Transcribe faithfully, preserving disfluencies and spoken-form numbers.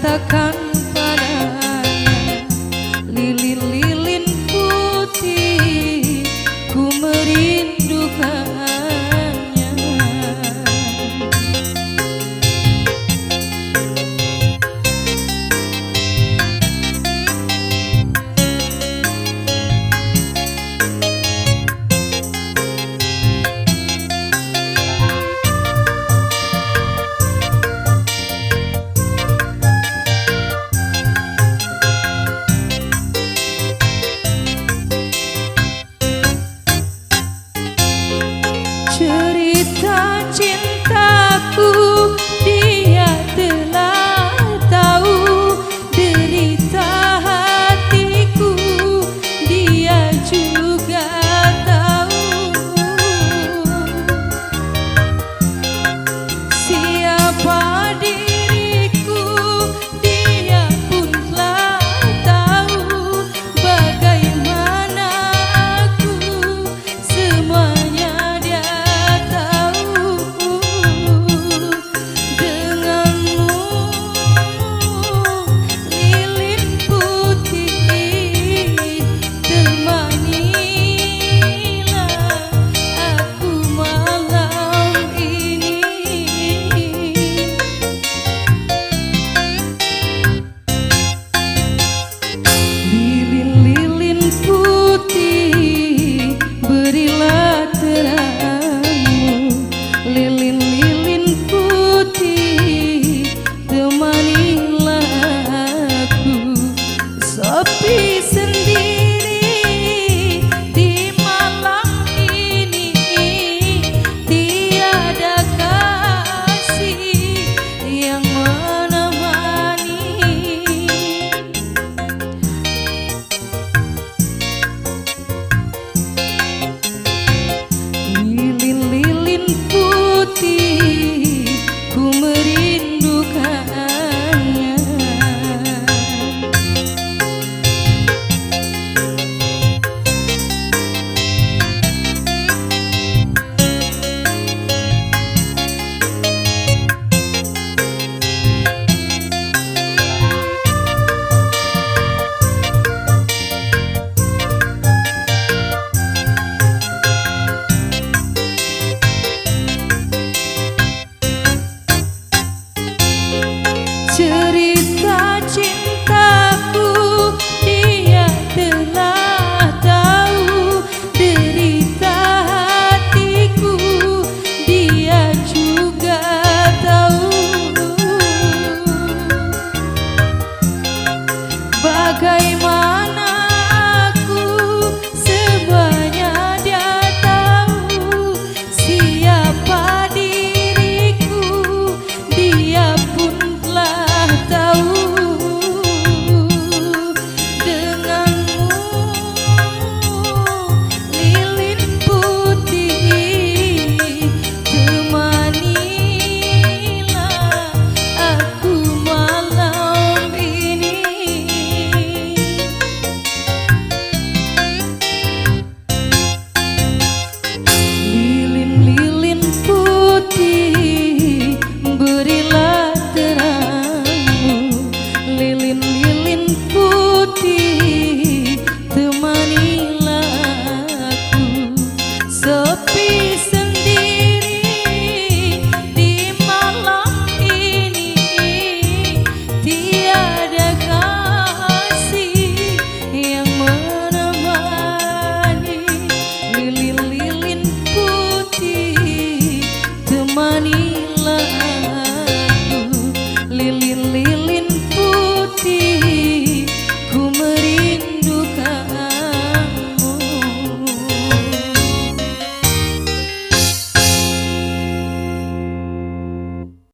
Katakan padanya, lilin-lilin putih, ku merindukannya. Cerita cintaku, dia telah tahu. Derita hatiku, dia juga tahu. Siapa diriku, dia pun telah tahu. Bagaimana aku, semuanya dia tahu. Denganmu, lilin putih, temanilah aku malam ini. Lilin-lilin putih, berilah terangmu. Lilin-lilin putih, temanilah aku. Sepi sendiri di malam ini, tiada kasih yang menemani. Lilin-lilin putih, ku merindukannya.